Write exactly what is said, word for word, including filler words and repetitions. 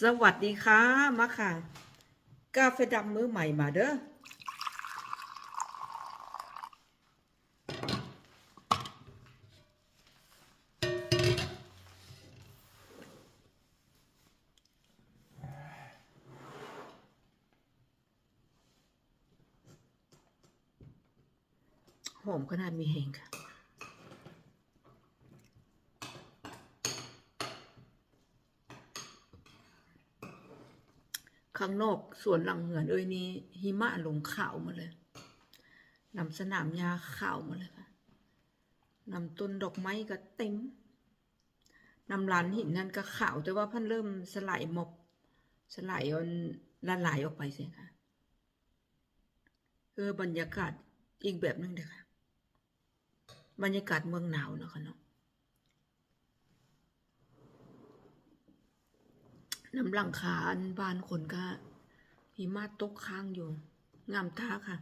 สวัสดีค่ะ มาค่ะ กาแฟดำมือใหม่มาเด้อ หอมขนาดมีแฮงค่ะ ข้างนอกสวนหลังเฮือนเอ้ยนี่ หิมะลงขาวหมดเลย นำสนามหญ้าขาวหมดเลยค่ะ นำต้นดอกไม้ก็เต็ม นำลานหินนั่นก็ขาว แต่ว่าเพิ่นเริ่มสลายหมอก สลายอันละลายออกไปเสียค่ะ เออ บรรยากาศอีกแบบหนึ่งเด้อค่ะ บรรยากาศเมืองหนาวเนาะค่ะเนาะ นำหลังคาอันบ้านคนก็หิมะตกค้างอยู่ งามตาค่ะ